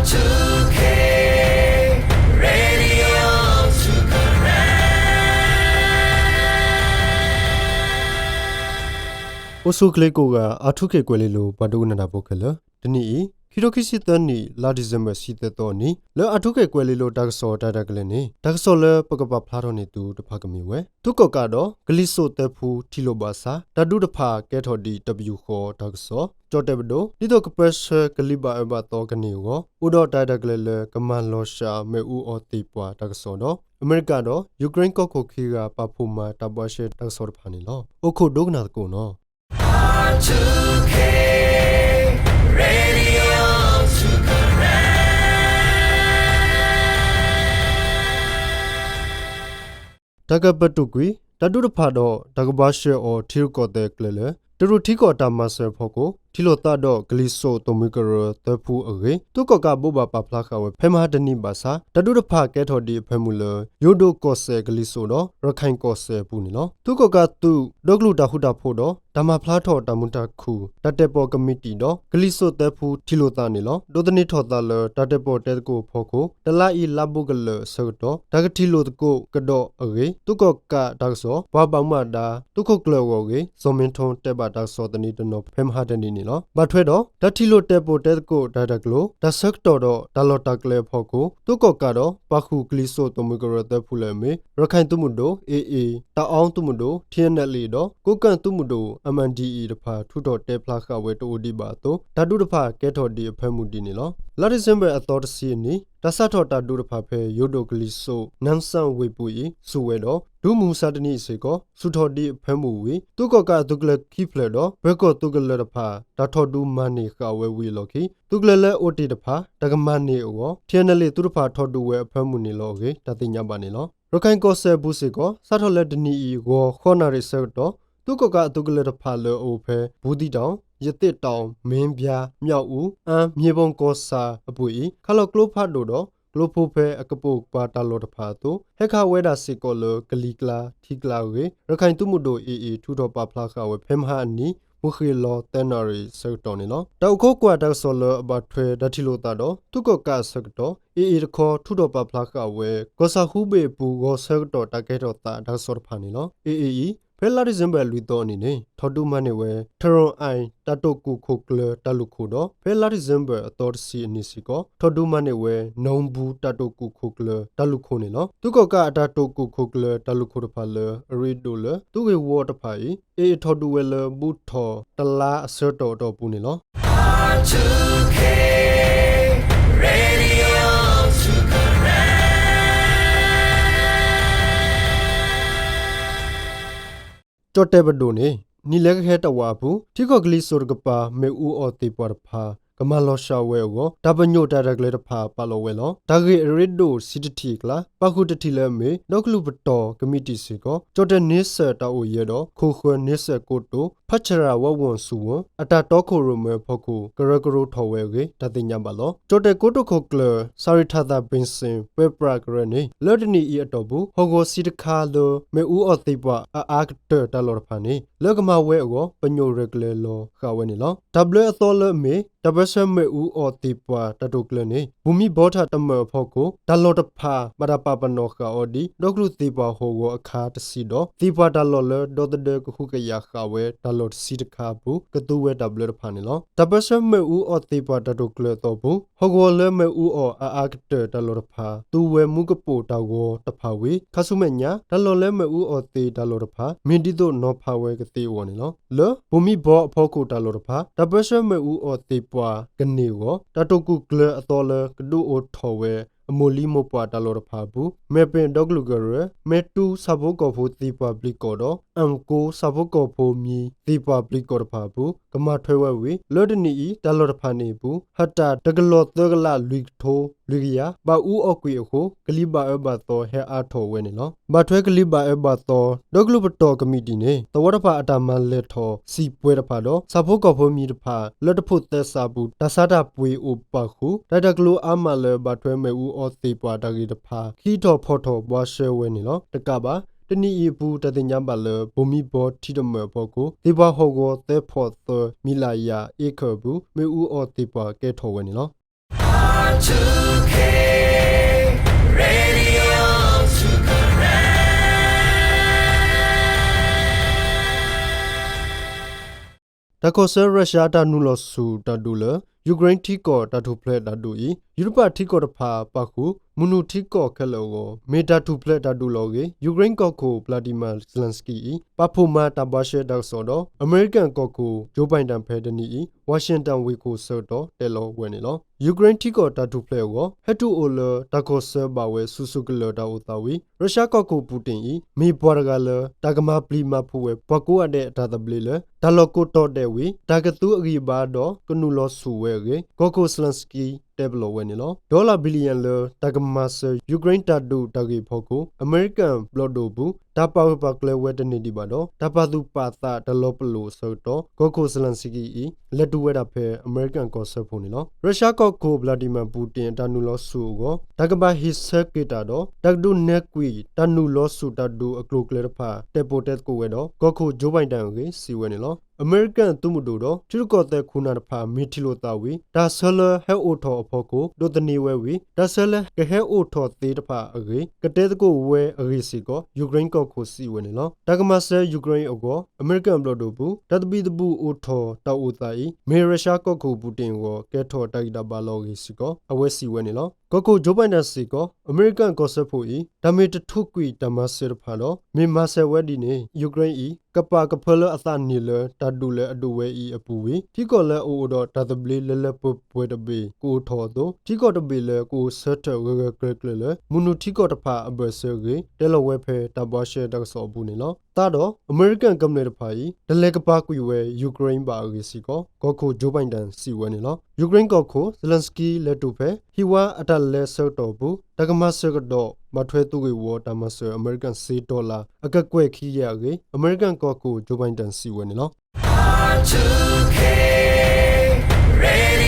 အိၣ်ဆူၣ်ချ့ကိးဂၤ အၣ်ထူခ့ၣ်ကွဲၤလ့လိၤ ပှၤဒိကနၣ်တၢ်ဖိခဲလၢာ်, တနံၤအံၤ ခံထိခံဆံသၢနံၣ် လါဒံၣ်စ့ဘၢၣ် ဆံသၢသီအနံၤ လၢအၣ်ထူခ့ၣ်ကွဲၤလ့လိၤတၢ်ကစီၣ်တၢ်ရဲၣ်တၢ်ကျဲၤန့ၣ် တၢ်ကစီၣ်လၢပကပာ်ဖျါထီၣ်န့ၢ်သုတဖၣ်ကမ့ၢ်ဝဲ သုးကီၣ်ကးဒီးကလံၤစိးသၢဖုထံၣ်လိာ်ဘၣ်ဆၣ် တၢ်ဒုးတဖၣ်ကဲထီၣ်ဒ်တပယူာ်ဃီတၢ်ကစီၣ်, ကၠီၣ်တဲၣ်ပဒိၣ် ဒ်သိးကပၢဆှၢကလံၤဘၣ်အၢဘၣ်သီကန့ၢ်အဂီၢ် အိၣ်ဒီးတၢ်ရဲၣ်တၢ်ကျဲၤလၢကမၤလီၤစှၤမ့ၣ်အူအီၣ်သ့ၣ်ပှၢ်တၢ်ကစီၣ်ဒီး အမဲရကၤဒီး ယူၤခရ့ၣ်ကီၢ်ခိၣ်ခံဂၤပာ်ဖှိၣ်မၤတၢ်ဘှါရှဲတၢ်ကစီၣ်တဖၣ်န့ၣ်လီၤ. အိၣ်ခိးဒိကနၣ်သကိးနီၤ. တၢ်ကပတုာ်ကွံာ် တၢ်ဒုးတဖၣ်ဒီးတၢ်ကဘှါရှဲအီၤထံရူၢ်ကီၢ်သဲးကျဲလၢ တရူးထံကီၢ်တၢ်မၤစၢၤအဖီခိၣ် ထံၣ်လိာ်သးဒီးကလံၤစိးသိၣ်မှံကရၢသၢဖုအဂ့ၢ် သုးကီၣ်ကးဘိးဘၣ်ပာ်ဖျါဃာ်ဝဲဖဲမဟါတနံၤဘၣ်ဆၣ် တၢ်ဒုးတဖၣ်ကဲထီၣ်ဒ်အဖၢမုၢ်လၢ ယိၤဒိၣ်ကီၢ်စဲၣ်ကလံၤစိးဒီး ရခၢၣ်ကီၢ်စဲၣ်အပူၤန့ၣ်လီၤ. သုးကီၣ်ကးသုး ဒီကလုာ်တၢ်ဃူတၢ်ဖိးဒီး တၢ်မၤဖျါထီၣ်တၢ်မုာ်တၢ်ခုၣ် တၢ်တဲာ်ပီၣ်ကမံးတံာ်ဒီး ကလံၤစိးသၢဖုထံၣ်လိာ်သးန့ၣ်လီၤ. ဒိးသန့ၤထီၣ်သးလၢ တၢ်တဲာ်ပီၣ်တဲသကိးအဖီခိၣ် တလါအံၤလါဘိကလၢာ်အဆၢကတီၢ် တၢ်ကထံၣ်လိာ်သကိးကဒီးအဂ့ၢ် သုးကီၣ်ကးတၢ်ကစီၣ် ပှၤဘၣ်မူဘၣ်ဒါ သုးခိၣ်ကျၢၢ်အဂီၢ်အဂ့ၢ် စီၤမ့ထီတဲဘၣ်တၢ်ကစီၣ်သန့တနီၤ ဖဲမဟါတနံၤန့ၣ်လီၤ. ဘၣ်ထွဲဒီး တၢ်ထံၣ်လိာ်တဲာ်ပီၣ်တဲသကိးတၢ်ရဲၣ်တၢ်ကျဲၤ တၢ်ဆၢကတီၢ်ဒီးတၢ်လီၢ်တၢ်ကျဲအဖီခိၣ် သုးကီၣ်ကးဒီးပာ်ဃုာ်ကလံၤစိးသိၣ်မှံကရၢသၢဖုလၢအမ့ၢ် ရခၢၣ်သုးမုၢ်ဒိၣ် AA, တၢ်အီသုးမုၢ်ဒိၣ် TNLA ဒီး ကိးကၢၣ်သုးမုၢ်ဒိၣ် MNDAA တဖၣ် ထုးထီၣ်တဲဖျါဃာ်ဝဲတအိၣ်ဒံးဘၣ်အသိး တၢ်ဒုးတဖၣ်ကဲထီၣ်ဒ်အဖၢမုၢ်ဒ်န့ၣ်လီၤ. လါဒံၣ်စ့ဘၢၣ်အသီတဆံအနံၤ တၢ်စးထီၣ်တၢ်ဒုးတဖၣ်ဖဲ ယိၤဒိၣ်ကလံၤစိး နၣ်စၣ်ဝ့ၢ်ပူၤအံၤ စူၢ်ဝဲဒီး တုၤမုၢ်မဆါတနံၤအံၤစ့ၢ်ကီး စူၢ်ထီၣ်ဒ်အဖၢမုၢ်ဝံၤ သုးကီၣ်ကးအသုးကလၢၤခံဖျၢၣ်ဒီး ပၢၤကီၢ်သုးကလၢၤတဖၣ် တၢ်ထီၣ်ဒုးမၤန့ၢ်ဃာ်ဝဲဝံၤအလီၢ်ခံ သုးကလၢၤလၢအိၣ်တ့ၢ်တဖၣ် တၢ်ကမၤန့ၢ်အဂီၢ် TNLA သုးတဖၣ်ထီၣ်ဒုးဝဲအဖၢမုၢ်န့ၣ်လီၤအဂ့ၢ် တၢ်သ့ၣ်ညါဘၣ်န့ၣ်လီၤ. ရခၢၣ်ကီၢ်စဲၣ်အပူၤစ့ၢ်ကီး စးထီၣ်လၢတနံၤအံၤ ဂီၤဃိးနၣ်ရံၣ်အဆၢကတီၢ် သုးကီၣ်ကးအသုးကလၢၤတဖၣ်လၢအအိၣ်ဖဲ ဘူးသီးတောင်, ရသေ့တောင်, မင်းပြား, မြောက်ဦး, အမ်း, မြေပုံ ကီၢ်ဆၣ်အပူၤအံၤ ခးလီၤကျိဖးဒိၣ်ဒီး ကျိဖိဖဲအကပိာ်ကပၤတၢ်လီၢ်တဖၣ်အသိး ဟဲခးဝဲဒၣ်စ့ၢ်ကီးလၢကလံၤကျါ ထံကျါအဂ့ၢ် ရခၢၣ်သုးမုၢ်ဒိၣ် AA ထုးထီၣ်ပာ်ဖျါဃာ်ဝဲဖဲမဟါအနံၤ မုၢ်ဃ့ၢ်လီၤသၢနၣ်ရံၣ်အဆၢကတီၢ်န့ၣ်လီၤ. တၢ်အိၣ်ခိးကွၢ်တၢ်ကစီၣ်လၢအဘၣ်ထွဲတၢ်ထံၣ်လိာ်သးဒီး သုးကီၣ်ကးအဆၢကတီၢ် AA တခီ ထုးထီၣ်ပာ်ဖျါဃာ်ဝဲ ကီၢ်ဆၣ်ဟူဘ့ၣ်အပူၤ ဂီၤဆၢကတီၢ်တၢ်ကဲထီၣ်သးတၢ်ကစီၣ်တဖၣ်န့ၣ်လီၤ. AA အံၤ ဖဲလါဒံၣ်စ့ဘၢၣ်လွံၢ်သီအနံၤန့ၣ် ထီၣ်ဒုးမၤန့ၢ်ဝဲ ထရီၣ်အၣ် တၢ်တိာ်ကူၣ်ခိၣ်ကျၢၤတၢ်လူၢ်ခိၣ်ဒီး ဖဲလါဒံၣ်စ့ဘၢၣ်အသီတဆံအနံၤစ့ၢ်ကီး ထီၣ်ဒုးမၤန့ၢ်ဝဲ နီၣ်ဘူ တၢ်တိာ်ကူၣ်ခိၣ်ကျၢၤတၢ်လူၢ်ခိၣ်န့ၣ်လီၤ. သုးကီၣ်ကးအတၢ်တိာ်ကူၣ်ခိၣ်ကျၢၤတၢ်လူၢ်ခိၣ်တဖၣ်လၢအရ့ဒိၣ်လၢ သုးဂ့ၢ်ဝီတဖၣ်အံၤ AA ထီၣ်ဒုးဝဲလၢဘူးထီၣ်တလါအဆၢကတီၢ်အတီၢ်ပူၤန့ၣ်လီၤ. ကၠီၣ်တဲၣ်ပဒိၣ်န့ၣ် နံၣ်လဲကဟဲတဝာ်အပူၤ ထံကီၢ်ကလံၤစိးတကပၤ မ့ၣ်အူအီၣ်သ့ၣ်ပှၢ်တဖၣ် ကမၤလီၤစှၤဝဲအဂီၢ် တၢ်ပညိၣ်တၢ်ရဲၣ်တၢ်ကျဲၤတဖၣ်ပာ်လီၤဝဲလီၤ. တၢ်ဂ့ၢ်အရ့ဒိၣ်ဆံတထံၣ်အကျါ ပာ်ဃုာ်တထံၣ်လၢအမ့ၢ် ဒီကလုာ်ပတီၢ်ကမံးတံာ်စ့ၢ်ကီး ကၠီၣ်တဲၣ်န့ဆၢၣ်တၢ်အိၣ်ယဲၢ်ဒီး ခိၣ်ဃၢၤန့ဆၢၣ်ကိတိာ် ဖးဆရၣ်ဝးဝီၣ်စူၣ်ဝီၣ် အတၢ်တီခိၣ်ရိၣ်မဲအဖီခိၣ် ကရၢကရိထီၣ်ဝဲအဂ့ၢ် တၢ်သ့ၣ်ညါဘၣ်လီၤ. ကၠီၣ်တဲၣ်ကိတိာ်ခိၣ်ကျၢၢ် စၤရံၣ်ထၣ်သၣ်ဘ့ၣ်စ့ၣ် ပၢပြးကရၢန့ၣ် လၢတနံၤအံၤအတီၢ်ပူၤ ဟီၣ်ကဝီၤဆံတခါလၢ မ့ၣ်အူအီၣ်သ့ၣ်ပှၢ်အအါကတၢၢ်တၢ်လီၢ်တဖၣ်န့ၣ် လၢကမၤဝဲအဂီၢ် ပညိၣ်ရဲၣ်ကျဲၤလီၤဃာ်ဝဲန့ၣ်လီၤ. တၢ်ဘျၢအသီလၢအမ့ၢ် တၢ်ပၢဆှၢမ့ၣ်အူအီၣ်သ့ၣ်ပှၢ်တၢ်တိာ်ကျၢၤန့ၣ် ဘူၣ်မံဘီထၣ်တမၢၣ်အဖီခိၣ် တၢ်လီၢ်တဖၣ် ဘၣ်တၢ်ပာ်ပနီၣ်ဃာ်အီၤဒ် ဒီကလုာ်သ့ၣ်ပှၢ်ဟီၣ်ကဝီၤအခါတဆံဒီး သ့ၣ်ပှၢ်တၢ်လီၢ်လၢဒီသဒၢကဟုကယာ်ဃာ်ဝဲတၢ်လီၢ်တဆံတခါအပူၤ ကသူဝဲတၢ်ဘျၢတဖၣ်န့ၣ်လီၤ. တၢ်ပၢဆှၢမ့ၣ်အူအီၣ်သ့ၣ်ပှၢ်တၢ်တိာ်ကျၢၤအသီပူၤ ဟီၣ်ကဝီၤလၢမ့ၣ်အူအီၣ်အအါကတၢၢ်တၢ်လီၢ်တဖၣ် သူဝဲမူကပိာ်တၢ်ဂီၤတဖၣ်ဝံၤ ခါဆူမဲာ်ညါ တၢ်လီၢ်လၢမ့ၣ်အူအီၣ်သ့တၢ်လီၢ်တဖၣ် မ့ၢ်ဒ်သိးနီၤဖးဝဲကသ့အဂီၢ်န့ၣ်လီၤ. လၢဘူၣ်မံဘီအဖီခိၣ်တၢ်လီၢ်တဖၣ် တၢ်ပၢဆှၢမ့ၣ်အူအီၣ်သ့ၣ်ပှၢ်ကန့ၢ်အဂီၢ် တၢ်တိာ်ကူၣ်ကျၢၤအသီလၢကဒုးအိၣ်ထီၣ်ဝဲ အမိၢ်လံမိၢ်ပှၢ်တၢ်လီၢ်တဖၣ်အပူၤ မဲၢ်ပ့ၣ်ဒီကလုာ်ကရၢ, မဲၢ်တူဆၣ်ဖိကီၢ်ဖိသ့ၣ်ပှၢ်ပျံၤကီၢ်ဒီး အၣ်ကိဆၣ်ဖိကီၢ်ဖိမံၤသ့ၣ်ပှၢ်ပျံၤကီၢ်တဖၣ်အပူၤ ကမၤထွဲဝဲဝံၤ လၢတနံၤအံၤ တၢ်လီၢ်တဖၣ်န့ၣ်အပူၤ ဟးတၢ်တကလီၢ်သၢကလးလွံၢ်ကထိလွံၢ်ကယၤ ဘၣ်အူအီၣ်ကွံာ်အဃိ ကလံၤဘၣ်အၢဘၣ်သီဟဲအါထီၣ်ဝဲန့ၣ်လီၤ. ဘၣ်ထွဲကလံၤဘၣ်အၢဘၣ်သီ ဒီကလုာ်ပတီၢ်ကမံးတံာ်န့ၣ် သဝီတဖၣ်အတၢ်မၤလဲၤထီၣ်စံာ်ပှဲၤတဖၣ်ဒီး ဆၣ်ဖိကီၢ်ဖိမံၤတဖၣ် လၢတဖိးသဲစးအပူၤ တၢ်ဆါတၢ်ပှ့ၤအိၣ်ပာ်ဃုာ် တၢ်တၢ်ကျိၤအါမးလၢဘၣ်ထွဲမ့ၣ်အူအီၣ်သ့ၣ်ပှၢ်တၢ်ဂ့ၢ်တဖၣ် ခံထီၣ်ဖီၣ်ထီၣ်ဘှါရှဲဝဲန့ၣ်လီၤ. တကးဘၣ် တနံၤအံၤအပူၤ တၢ်သ့ၣ်ညါဘၣ်လၢ ဘူၣ်မံဘီထံတမၢၣ်အဖီခိၣ် သ့ၣ်ပှၢ်ဟီၣ်ကဝီၤသၢဖီၣ်သၢ မံၤလးယၤ အ့ခၢၣ်အပူၤ မ့ၣ်အူအီၣ်သ့ၣ်ပှၢ်ကဲထီၣ်ဝဲန့ၣ်လီၤ. တၢ်ခီၣ်ဆၢရၢၡါတၢ်နုာ်လီၤဆူၣ်တၢ်ဒုးလၢ ယူၤခရ့ၣ်ထံကီၢ်တၢ်ထူၣ်ဖျဲးတၢ်ဒုးအံၤ ယူရပၤထံကီၢ်တဖၣ်ပာ်ဃုာ် မုၢ်နုာ်ထံကီၢ်ခဲလၢာ်အဂီၢ် မ့ၢ်တၢ်ထူၣ်ဖျဲးတၢ်ဒုးလီၤအဂ့ၢ် ယူၤခရ့ၣ်ကီၢ်ခိၣ် Volodymyr Zelenskyy အံၤ ပာ်ဖှိၣ်မၤတၢ်ဘှါရှဲတၢ်ကစီၣ်ဒီး အမဲရကၤကီၢ်ခိၣ် Joe Biden ဖဲတနံၤအံၤ Washington ဝ့ၢ်ခိၣ်ဆၢကတီၢ်တဲလီၤဝဲန့ၣ်လီၤ. ယူၤခရ့ၣ်ထံကီၢ်တၢ်ထူၣ်ဖျဲးအဂီၢ် ဟဲတုၤအိၣ်လၢတၢ်ခီၣ်ဆၢဘၣ်ဝဲဆူၣ်ဆူၣ်ကလၢၤတၢ်အိၣ်သးဝံၤ ရၢၡါကီၢ်ခိၣ် Putin အံၤ မ့ၢ်ပှၤတဂၤလၢ တၢ်ကမၤပျံၤမၤဖုးဝဲ ပှၤကိးဂၤဒဲးအတၢ်သဘျ့လၢ တၢ်လီၢ်ကိးတီၤဒဲးဝံၤ တၢ်ကသူအဂံၢ်အဘါဒီးကနုာ်လီၤဆူၣ်ဝဲအဂ့ၢ် ကီၢ်ခိၣ် Zelenskyy တဲပလီၢ်ဝဲန့ၣ်လီၤ. ဒီလၣ် billion လၢတၢ်ကမၤစၢၤ ယူၤခရ့ၣ်တၢ်ဒုးတၢ်ဂ့ၢ်အဖီခိၣ် အမဲရကၤဘျီၣ်ဒိၣ်အပူၤ တၢ်ပာ်ဂၢၢ်ပာ်ကျၢၤဝဲတန့ၢ်ဒံးဘၣ်ဒီး တၢ်ပာ်သူၣ်ပာ်သးတၢ်လီၤပလိာ်အဆၢကတီၢ် ကီၢ်ခိၣ် Zelenskyy အံၤ လဲၤတုၤဝဲဒၣ်ဖဲအမဲရကၤကီၢ်စၢဖှိၣ်န့ၣ်လီၤ. ရၢၡါကီၢ်ခိၣ် Vladimir Putin အတၢ်နုာ်လီၤဆူၣ်အဂီၢ် တၢ်ကဘၣ်ဟ့ၣ်ဆၢက့ၤတၢ်ဒီး တၢ်ကဒုးနဲၣ်ကွံာ် တၢ်နုာ်လီၤဆူၣ်တၢ်ဒုးအကျိၤအကျဲတဖၣ် တဲပိာ်တဲသကိးဝဲဒီး ကီၢ်ခိၣ် Joe Biden အဂ့ၢ် စံးဝဲန့ၣ်လီၤ. အမဲရကၤသုးမုၢ်ဒိၣ်ဒီး ထံရူၢ်ကီၢ်သဲးခိၣ်နၢ်တဖၣ် မ့ၢ်ထံၣ်လိာ်သးဝံၤ တၢ်ဆၢလၢဟဲအိၣ်ထီၣ်အဖီခိၣ် ဒိးသန့ၤဝဲဝံၤ တၢ်ဆၢလၢကဟဲအိၣ်ထီၣ်သ့တဖၣ်အဂ့ၢ် ကတဲသကိးဝဲအဂ့ၢ်စ့ၢ်ကီး ယူၤခရ့ၣ်ကီၢ်ခိၣ်စံးဝဲန့ၣ်လီၤ. တၢ်ကမၤစၢၤယူၤခရ့ၣ်အဂီၢ် အမဲရကၤဘျီၣ်ဒိၣ်အပူၤ တၢ်သဘံၣ်သဘုၣ်အိၣ်ထီၣ်တၢ်အိၣ်သးအံၤ မ့ၢ်ရၢၡါကီၢ်ခိၣ် Putin အဂီၢ် ကဲထီၣ်တၢ်ဂံၢ်တၢ်ဘါလီၤအဂ့ၢ်စ့ၢ်ကီး အဝဲစံးဝဲန့ၣ်လီၤ. ကီၢ်ခိၣ် Joe Biden စ့ၢ်ကီး အမဲရကၤကီၢ်စၢဖှိၣ်အံၤ တၢ်မ့ၢ်တထုးကွံာ်တၢ်မၤစၢၤတဖၣ်ဒီး မ့ၢ်မၤစၢၤဝဲဒ်န့ၣ် ယူၤခရ့ၣ်အံၤ ကပာ်ကဖၢလၢအသးန့ၣ်လၢ တၢ်ဒုးလၢအဒုးဝဲအံၤအပူၤဝံၤ ထံကီၢ်လၢအအိၣ်ဒီးတၢ်သဘျ့လၢလၢပှဲၤပှဲၤတဘ့ၣ်ကအိၣ်ထီၣ်အသိး ထံကီၢ်တဘ့ၣ်လၢကအိၣ်ဆၢထၢၣ်ဂၢၢ်ဂၢၢ်ကျၢၤကျၢၤလၢ မုၢ်နုာ်ထံကီၢ်တဖၣ်အဘၢၣ်စၢၤအဂ့ၢ် တဲလီၤဝဲဖဲတၢ်ဘှါရှဲတၢ်ကစီၣ်အပူၤန့ၣ်လီၤ. သးဒီး အမဲရကၤကမျၢၢ်တဖၣ်အံၤ တလဲၤကပာ်ကွံာ်ဝဲ ယူၤခရ့ၣ်ဘၣ်အဂ့ၢ်စ့ၢ်ကီး ကီၢ်ခိၣ် Joe Biden စံးဝဲန့ၣ်လီၤ. ယူၤခရ့ၣ်ကီၢ်ခိၣ် Zelenskyy လဲၤတုၤဖဲ ဟံၣ်ဝါအတၢ်လဲၤဆၢကတီၢ်အပူၤ တၢ်ကမၤစၢၤကဒီး ဘၣ်ထွဲသုးဂ့ၢ်ဝီတၢ်မၤစၢၤအမဲရကၤစ့ dollar အကကွဲၢ်ခံကယၤအဂ့ၢ် အမဲရကၤကီၢ်ခိၣ် Joe Biden စံးဝဲန့ၣ်လီၤ.